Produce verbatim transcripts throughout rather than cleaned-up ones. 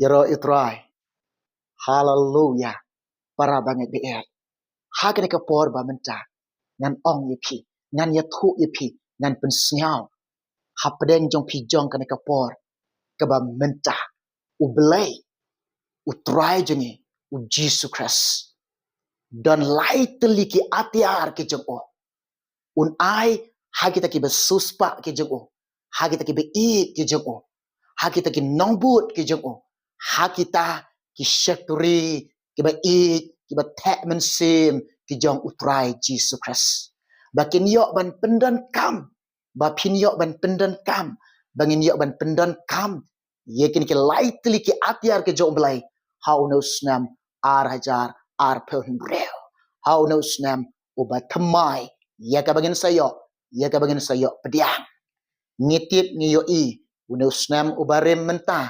Ïaroh ïa u Trai. Haleluya. Para bangeit ba ïeit, ha kane ka por ba mynta ngan ong ïa phi, ngan ïathuh ïa phi, ngan pynsngew hapdeng jong phi jong kane ka por kaba mynta. U Blei, u Trai jong ngi, u Jisu Khrist, don lai tylli ki atiar ki jong u. Un ai ha kita kiba siewspah ki jong u, ha kita kiba ïeit ki jong u, ha kita ki nongbud ki jong u, ha kita ki shakri kiba ïeit, kiba theh mynsiem ki jong u Trai Jisu Khrist, ba kin ïoh ban pyndonkam, ba phin ïoh ban pyndonkam, ba ngin ïoh ban pyndonkam ïa kine ki lai tylli ki atiar ki jong u Blei ha une u snem ar hajar arphew hynriew, ha une u snem uba thymmai ïa kaba ngin sa ïoh, ïa kaba ngin sa ïoh pdiang. Ngi tip, ngi ïohi une u snem uba rim mynta,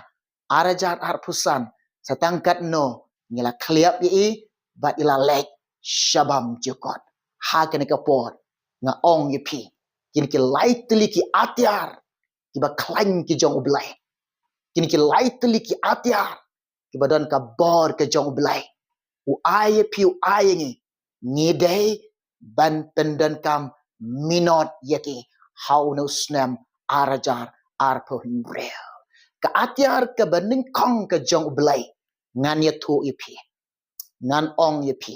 ar hajar arphew san, sa tang katno ngi la khlieh ïa i bad i la leit sha bam jukut. Ha kane ka por nga ong ïa phi, kine ki lai tylli ki atiar kiba khlaiñ ki jong u Blei, kine ki lai tylli ki atiar kiba don ka bor ka jong u Blei, u ai ïa phi, u ai ïa ngi, ngi dei ban pyndonkam minot ïa ki ha une u snem ar hajar arphew hynriew. Ka atiar kaba nyngkong ka jong u Blei, ngan ïathuh ïa phi, ngan ong ïa phi,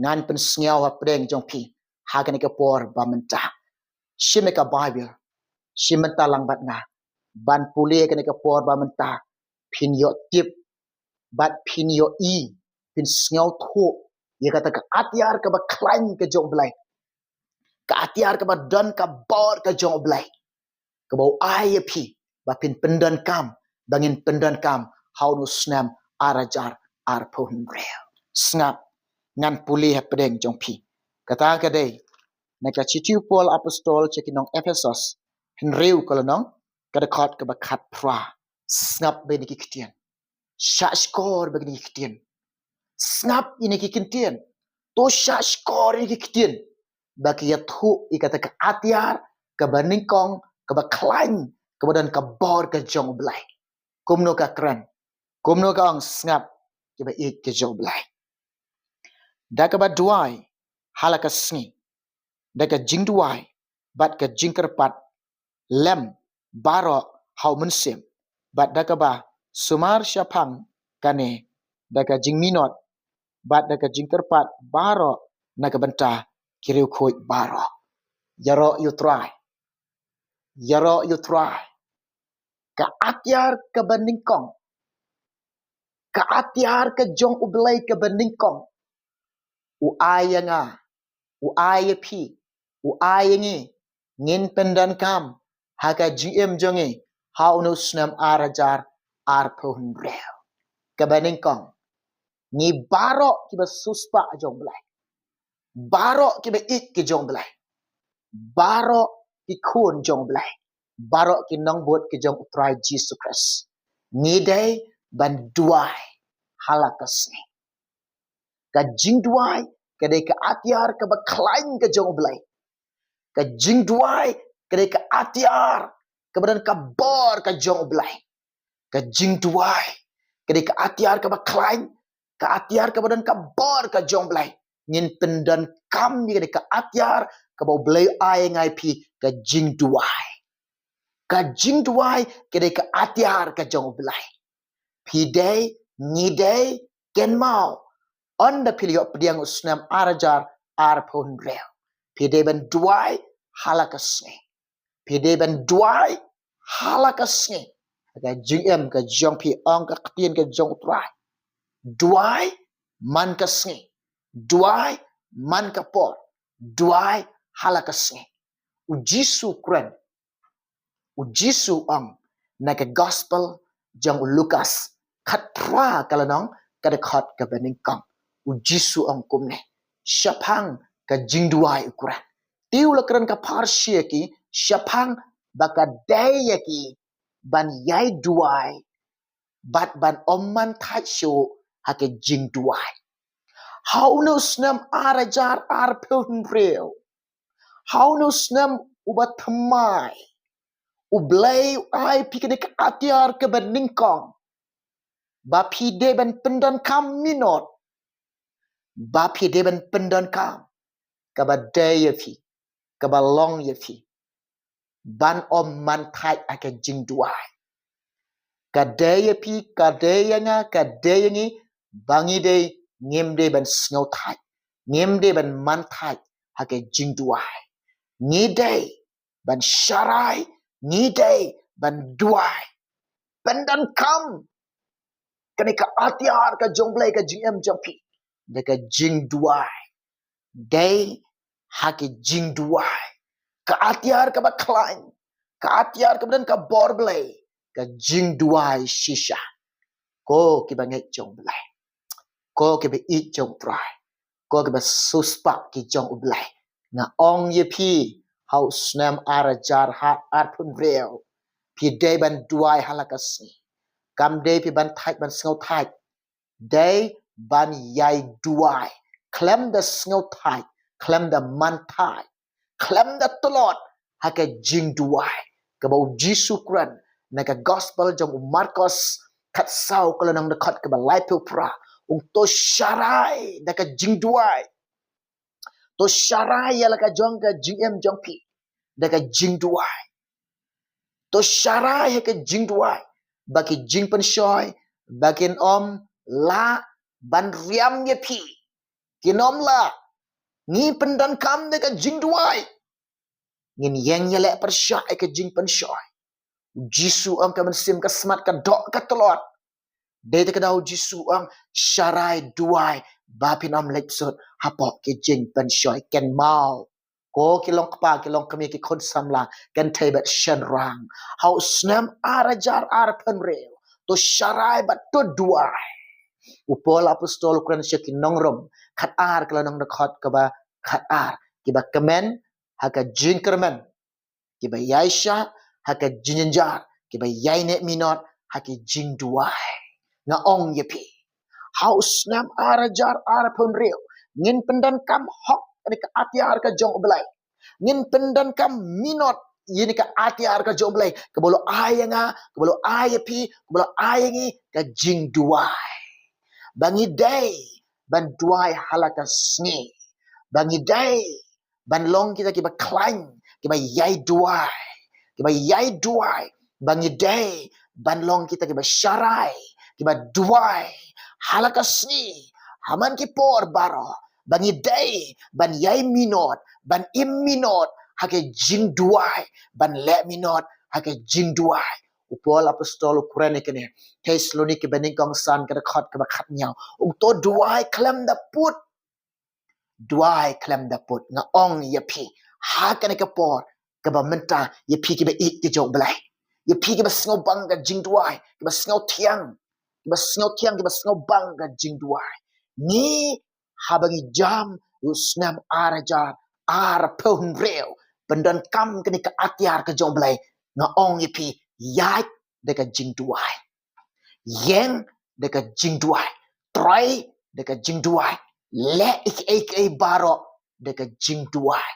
ngan pynsngew hapdeng jong phi ha kane ka por ba mynta. Shim ïa ka Baibl, shim mynta lang bad nga ban pule ha kane ka por ba mynta, phin ïoh tip bad phin ïohi, phin sngewthuh ïa kata ka atiar kaba khlaiñ ka jong u Blei, ka atiar kaba don ka bor ka jong u Blei, kaba u ai ïa phi ba phin pyndonkam, ba ngin pyndonkam ha une u snem ar hajar arphew hynriew. Sngap, ngan pule hapdeng jong phi. Kata ka dei na ka shithi u Paul apostol sha ki nong Ephesos, hynriew ka lynnong, ka dkhot kaba khatphra. Sngap bha ïa kine ki ktien. Shahshkor bha ïa kine ki ktien. Sngap ïa kine ki ktien. To shahshkor ïa kine ki ktien. Ba ki ïathuh ïa kata ka atiar kaba nyngkong, kaba khlaiñ, kaba don ka bor ka jong u Blei. Kumno ka kren, kumno ka ong? Sngap, kiba ïeit ki jong u Blei. Da kaba duwai ha la ka sngi, da ka jingduwai bad ka jingkyrpad lem baroh ha u Mynsiem, bad da kaba sumar shaphang kane da ka jingminot bad da ka jingkyrpad baroh na ka bynta ki riewkhuid baroh. Ïaroh ïa u Trai. Ïaroh ïa u Trai. Ka atiar kaba nyngkong, ka atiar ka jong u Blei kaba nyngkong, u ai ïa nga, u ai ïa phi, u ai ïa ngi, ngin pyndonkam ha ka jingim jong ngi ha une u snem ar hajar arphew hynriew. Kaba nyngkong, ngi baroh kiba siewspah jong u Blei, baroh kiba ïeit ki jong u Blei, baroh ki khun jong u Blei, baroh ki nongbud ki jong u Trai Jisu Khrist, ngi dei ban duwai ha la ka sngi. Ka jingduwai ka dei ka atiar kaba khlaiñ ka jong u Blei. Ka jingduwai ka dei ka atiar kaba don ka bor ka jong u Blei. Ka jingduwai ka dei ka atiar kaba khlaiñ, ka atiar kaba don ka bor ka jong u Blei. Ngin pyndonkam ïa kane ka atiar kaba u Blei u ai ïa nga ïa phi, ka jingduwai. Ka jingduwai ka dei ka atiar ka jong u Blei. Phi dei, ngi dei, kynmaw, ynda phi la ïoh pdiang u snem ar hajar arphew hynriew, phi dei ban duwai ha la ka sngi. Phi dei ban duwai ha la ka sngi. Ka jingim ka jong phi, ong ka ktien ka jong u Trai, duwai man ka sngi, duwai man ka por, duwai ha la ka sngi. U Jisu u kren, u Jisu u ong na ka Gospel jong u Lukas khatphra ka lynnong, ka dkhot kaba nyngkong, u Jisu u ong kumne shaphang ka jingduwai, u kren. Te u la kren ka pharshi ïa ki shaphang ba ka dei ïa ki ban ïai duwai bad ban ym man thait shuh ha ka jingduwai. Ha une u snem ar hajar arphew hynriew, ha une u snem uba thymmai, u Blei u ai ïa phi kane ka atiar kaba nyngkong. ba phi dei ban pyndonkam minot, ba phi dei ban pyndonkam kaba dei ïa phi, kaba long ïa phi ban ym man thait ha ka jingduwai. Ka dei ïa phi, ka dei ïa nga, ka dei ïa ngi, ba ngi dei, ngim dei ban sngewthait, ngim dei ban man thait ha ka jingduwai. Ngi dei ban sharai, ngi dei ban duwai. Pyndonkam kane ka atiar ka jong U Blei, ka jingim jong phi da ka jingduwai. Dei ha ka jingduwai, ka atiar kaba khlaiñ, ka atiar kaba don ka bor Blei, ka jingduwai shisha. Ko kiba ngeit jong U Blei, ko kiba ïeit jong U Trai, ko kiba siewspah ki jong U Blei, nga ong ïa phi, ha u snem ar hajar arphew hynriew, phi dei ban duwai ha la ka sngi. Kam dei phi ban thait, ban sngewthait, dei ban ïai duwai khlem da sngewthait, khlem da man thait, khlem da tlot, ha ka jingduwai. Kaba U Jisu u kren na ka gospel jong u Markos khatsaw, ka lynnong dkhot kaba laiphew phra, ong to sharai da ka jingduwai. To sharai ïa la ka jong ka jingim jong phi da ka jingduwai. To sharai ha ka jingduwai ba ki jingpynshoi ba kin ym lah ban riam ïa phi. Kin ym lah. Ngi pyndonkam da ka jingduwai. Ngin ïeng ïaleh pyrshah ha ka jingpynshoi. U Jisu u ong ka mynsiem ka smat, ka doh ka tlot. Dei te ka daw U Jisu u ong sharai, duwai ba phin ym leit sut hapoh ki jingpynshoi. Kynmaw, ko ki long kpa, ki long kmie, ki khun samla, kynthei bad shynrang, ha u snem ar hajar arphew hynriew, to sharai bad to duwai. U Paul apostol u kren sha ki nong Rom khatar, ka lynnong dkhot kaba khatar, kiba kmen ha ka jingkyrmen, kiba ïaishah ha ka jingjynjar, kiba ïaineh minot ha ki jingduwai. Nga ong ïa phi, ha u snem ar hajar arphew hynriew, ngin pyndonkam hok ïa ka atiar ka jong U Blei. Ngin pyndonkam minot ïa ka atiar ka jong U Blei, kaba u la ai ïa nga, kaba u la ai ïa phi, kaba u la ai ïa ngi, ka jingduwai. Ba ngi dei ban duwai ha la ka sngi. Ba ngi dei ban long kita kiba khlaiñ, kiba ïai duwai, kiba ïai duwai. Ba ngi dei ban long kita kiba sharai, kiba duwai ha la ka sngi, ha man ki por baroh. Ba ngi dei ban ïai minot, ban im minot ha ka jingduwai, ban leh minot ha ka jingduwai. U Paul apostol u kren ïa kane, Thessaloniki banyngkong san, ka dkhot kaba khathynñiew, ong to duwai khlem da put. Duwai khlem da put. Nga ong ïa phi, ha kane ka por kaba mynta, ïa phi kiba ïeit ki jong U Blei, ïa phi kiba sngewbang ka jingduwai, kiba sngewthiang, kiba sngewthiang, kiba sngewbang ka jingduwai, ngi, haba ngi jam u snem ar hajar arphew hynriew, pyndonkam kane ka atiar ka jong U Blei, nga ong ïa phi, ïaid da ka jingduwai. Ïeng da ka jingduwai. Trei da ka jingduwai. Leh ïa kiei kiei baroh da ka jingduwai.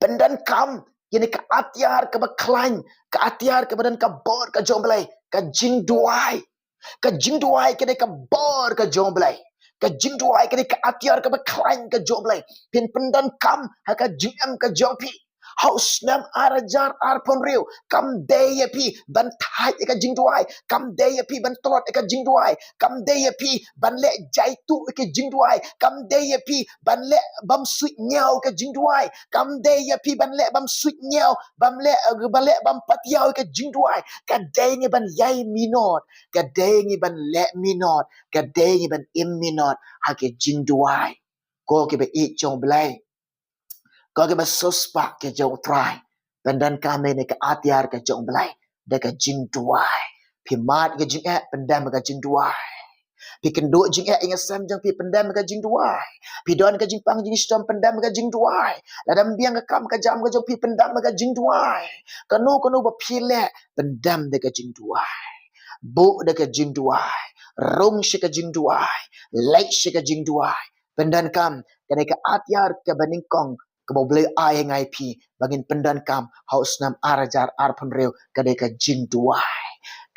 Pyndonkam ïa kane ka atiar kaba khlaiñ, ka atiar kaba don ka bor ka jong U Blei, ka jingduwai. Ka jingduwai ka dei ka bor ka jong U Blei. Ka jingduwai ka dei ka atiar kaba khlaiñ ka jong U Blei. Phin pyndonkam ha ka jingim ka jong phi. Ha u snem ar hajar arphew hynriew, kam dei ïa phi ban thait ïa ka jingduwai, kam dei ïa phi ban tlot ïa ka jingduwai, kam dei ïa phi ban leh jaituh ïa ka jingduwai, kam dei ïa phi ban leh bam suit ñiaw ïa ka jingduwai, kam dei ïa phi ban leh bam suit ñiaw, bam leh, ban leh bam patiaw ïa ka jingduwai. Ka dei ngi ban ïai minot, ka dei ngi ban leh minot, ka dei ngi ban im minot ha ka jingduwai. Ko kiba ïeit jong U Blei, ko kiba siewspah ki jong U Trai, pyndonkam ïa kane ka atiar ka jong U Blei da ka jingduwai. Phi mad ka jingeh, pyndem ka jingduwai. Phi kynduh jingeh ïa nga sem jong phi, pyndem ka jingduwai. Phi don ka jingpang jingshitom, pyndem ka jingduwai. Lada ym biang ka kam ka jam ka jong phi, pyndem ka jingduwai. Kano kano ba phi leh, pyndem da ka jingduwai. Buh da ka jingduwai. Rung sha ka jingduwai. Leit sha ka jingduwai. Pyndonkam kane ka atiar kaba nyngkong kaba U Blei u ai ïa nga ïa phi ba ngin pyndonkam ha u snem ar hajar arphew hynriew, ka dei ka jingduwai.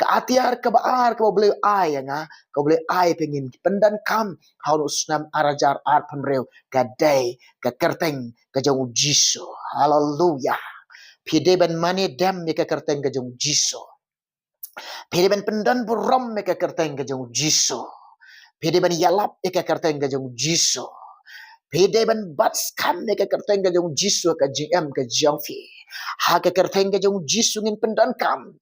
Ka atiar kaba ar kaba U Blei u ai ïa nga, kaba U Blei u ai phi ngin pyndonkam ha une u snem ar hajar arphew hynriew, ka dei ka kyrteng ka jong U Jisu. Haleluya. Phi dei ban mane dem ïa ka kyrteng ka jong U Jisu. Phi dei ban pyndon burom ïa ka kyrteng ka jong U Jisu. Phi dei ban ïalap ïa ka kyrteng ka jong U Jisu. Phi dei ban bat skhem ïa ka kyrteng ka jong U Jisu ha ka jingim ka jong phi. Ha ka kyrteng ka jong U Jisu ngin pyndonkam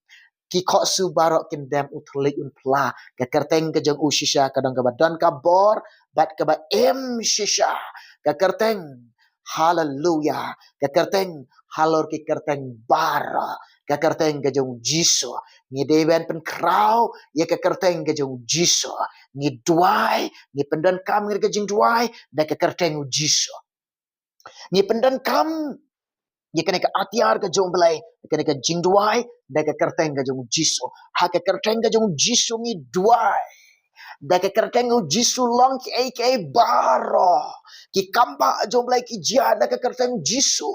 ki khohsiew baroh kin dem, u thylliej un phla. Ka kyrteng ka jong u shisha ka dang kaba don ka bor bad kaba im shisha. Ka kyrteng, haleluya, ka kyrteng halor ki kyrteng baroh, ka kyrteng ka jong U Jisu. Ngi dei ban pynkhraw ïa ka kyrteng ka jong U Jisu. Ngi duwai, ngi pyndonkam ïa ka jingduwai da ka kyrteng U Jisu. Ngi pyndonkam ïa kane ka atiar ka jong U Blei, ïa kane ka jingduwai da ka kyrteng ka jong U Jisu. Ha ka kyrteng ka jong U Jisu ngi duwai. Da ka kyrteng U Jisu long kiei kiei baroh. Ki kam ba jong U Blei ki jia da ka kyrteng U Jisu.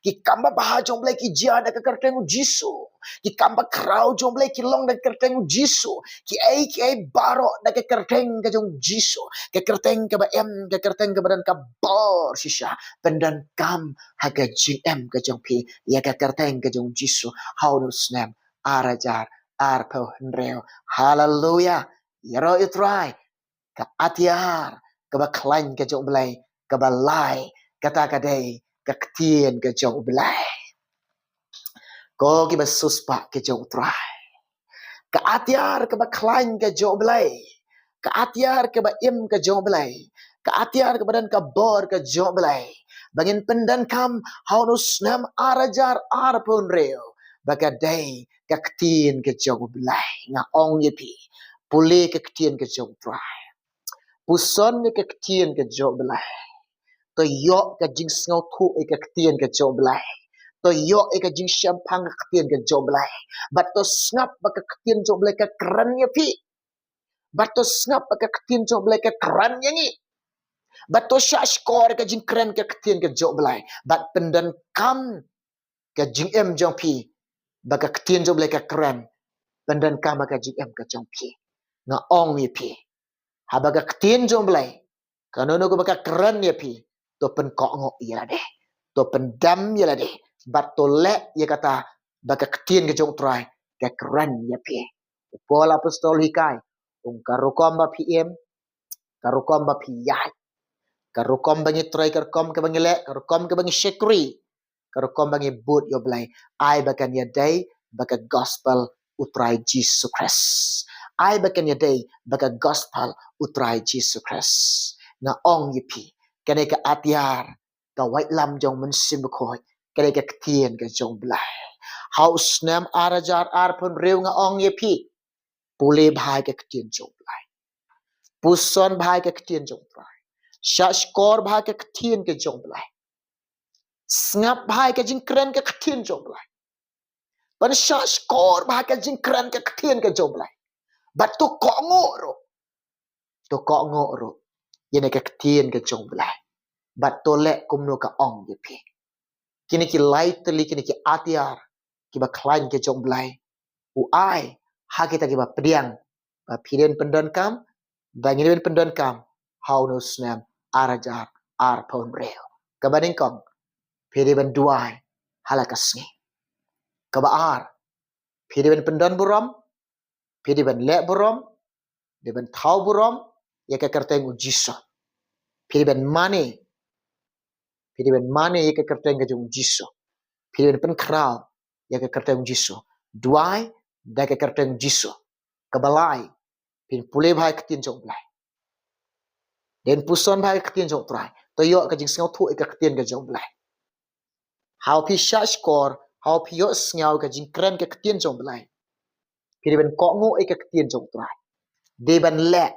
Ki kam babha jong U Blei ki jia da ka kyrteng U Jisu. Ki kam bakhraw jong U Blei ki long da ka kyrteng U Jisu. Kiei kiei baroh da ka kyrteng ka jong U Jisu. Ka kyrteng kaba im, ka kyrteng kaba don ka bor shisha. Pyndonkam ha ka jingim ka jong phi ïa ka kyrteng ka jong U Jisu ha une u snem ar hajar arphew hynriew. Haleluya. Ïaroh ïa U Trai. Ka atiar kaba khlaiñ ka jong U Blei, kaba lai, kata ka dei ka ktien ka jong U Blei. Ko kiba siewspah ka jong U Trai. Ka atiar kaba khlaiñ ka jong U Blei, ka atiar kaba im ka jong U Blei, ka atiar kaba don ka bor ka jong U Blei, ba ngin pyndonkam ha une u snem ar hajar arphew hynriew, ba ka dei ka ktien ka jong U Blei. Nga ong ïa phi, pule ka ktien ka jong U Trai. Puson ïa ka ktien ka jong U Blei. To ïoh ka jingsngewthuh ïa ka ktien ka jong U Blei. To ïoh ïa ka jingshemphang ka ktien ka jong U Blei. Bad to sngap ba ka ktien jong U Blei ka kren ïa phi. Bad to sngap ba ka ktien jong U Blei ka kren ïa ngi. Bad to shah shkor ïa ka jingkren ka ktien ka jong U Blei. Bad pyndonkam ka jingim jong phi ba ka ktien jong U Blei ka kren. Pyndonkam ha ka jingim ka jong phi. Nga ong ïa phi, haba ka ktien jong U Blei, kano kano kaba ka kren ïa phi, to pynkohnguh ïa lade, to pyndem ïa lade, bad to leh ïa kata ba ka ktien ka jong U Trai ka kren ïa phi. U Paul apostol u hikai, u ong, ka rukom ba phi im, ka rukom ba phi ïaid, ka rukom ba ngi trei, ka rukom kaba ngi leh, ka rukom kaba ngi shakri, ka rukom ba ngi bud ïa U Blei, ai ba kan ïadei bad ka gospel U Trai Jisu Khrist. Ai ba kan ïadei bad ka gospel U Trai Jisu Khrist. Nga ong ïa phi, kane ka atiar, ka waitlam jong U Mynsiem Bakhuid, kane ka ktien ka jong U Blei. Ha u snem ar hajar arphew hynriew, nga ong ïa phi, pule bha ïa ka ktien jong U Blei. Puson bha ïa ka ktien jong U Trai. Shah shkor bha ïa ka ktien ka jong U Blei. Sngap bha ïa ka jingkren ka ktien jong U Blei. Pynshah shkor bha ïa ka jingkren ka ktien ka jong U Blei. Bad to kohnguh ruh. To kohnguh ruh ïa kane ka ktien ka jong U Blei. Bad to leh kumno ka ong ïa phi. Kine ki lai tylli, kine ki atiar kiba khlaiñ ka jong U Blei, u ai ha kita kiba pdiang ba phi dei ban pyndonkam, ba ngi dei ban pyndonkam ha une u snem ar hajar arphew hynriew. Kaba nyngkong, phi dei ban duwai ha la ka sngi. Kaba ar, phi dei ban pyndon burom, phi dei ban leh burom, dei ban thaw burom ïa ka kyrteng U Jisu. Phi dei ban mane, phi dei ban mane ïa ka kyrteng ka jong U Jisu. Phi dei ban pynkhraw ïa ka kyrteng U Jisu. Duwai da ka kyrteng U Jisu. Kaba lai, phin pule bha ïa ka ktien jong U Blei. Dei ban puson bha ïa ka ktien jong U Trai. To ïoh ka jingsngewthuh ïa ka ktien ka jong U Blei. Haba phi shah shkor, haba phi ïohsngew ïa ka jingkren ka ktien jong U Blei, phi dei ban kohnguh ïa ka ktien jong U Trai. Dei ban leh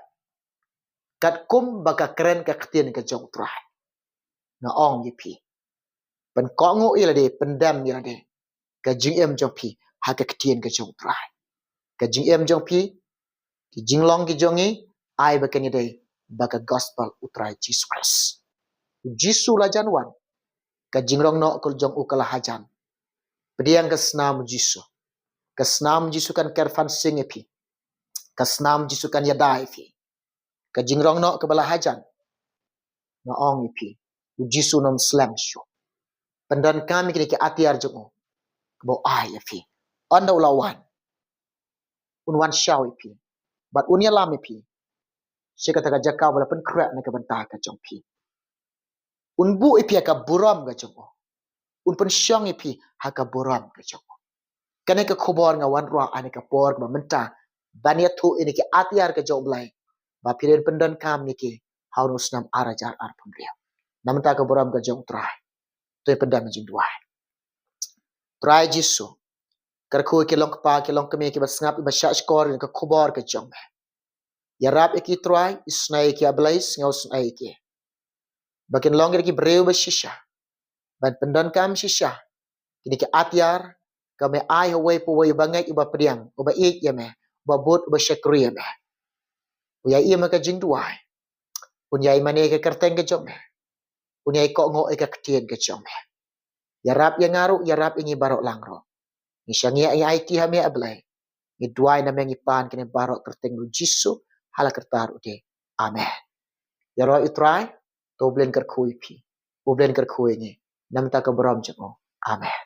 katkum ba ka kren ka ktien ka jong U Trai. Nga ong ïa phi, pynkohnguh ïa lade, pyndem ïa lade, ka jingim jong phi ha ka ktien ka jong U Trai. Ka jingim jong phi, ki jinglong ki jong ngi, ai ba kan ïadei bad ka gospel U Trai Jisu Khrist. U Jisu la jan wan, ka jinglong noh ka jong u ka la hajan. Pdiang ka snam U Jisu. Ka snam Jisu kan kyrpad sing ïa phi. Ka snam Jisu kan ïada ïa phi. Ka jingrong noh kaba la hajan. Nga ong ïa phi, u Jisu un ym slem shuh. Pyndonkam ïa kine ki atiar jong u, kaba u ai ïa phi. Ynda u la wan, un wan shaw ïa phi, bad un ïalam ïa phi sha kata ka jaka ba la pynkhreh na ka bynta ka jong phi. Un buh ïa phi ha ka burom ka jong u. Un pynshong ïa phi ha ka burom ka jong u. Kane ka khubor nga wanrah ha kane ka por kaba mynta, ban ïathuh ïa kine ki atiar ka jong u Blei, ba phi dei ban pyndonkam ïa ki ha une u snem ar hajar arphew hynriew. Na ka bynta ka burom ka jong u Trai, to ïa pyndem jingduwai. Trai Jisu, kyrkhu ïa ki longkpa ki longkmie kiba sngap, kiba shahshkor ïa ka khubor ka jong me. Ïarap ïa ki Trai, isynei ïa ki A Blei, sngewsynei ïa ki, ba kin long ki briew ba shisha, ban pyndonkam shisha kine ki atiar kaba me ai ha uwei pa uwei uba ngeit, uba pdiang, uba ïeit ïa me, uba bud, uba shakri ïa me. U ïai im ha ka jingduwai, un ïai mane ïa ka kyrteng ka jong me, un ïai kohnguh ïa ka ktien ka jong me. Ïarap ïa nga ruh, ïarap ïa ngi baroh lang ruh. Ngi shaniah, ngi aiti ha me A Blei. Ngi duwai namar ngi pan kine baroh ha ka kyrteng u Jisu, ha la ka kyrteng u dei. Amen. Ïaroh ïa u Trai, to u Blei un kyrkhu ïa phi, u Blei un kyrkhu ïa ngi. Na ka bynta ka burom jong u. Amen.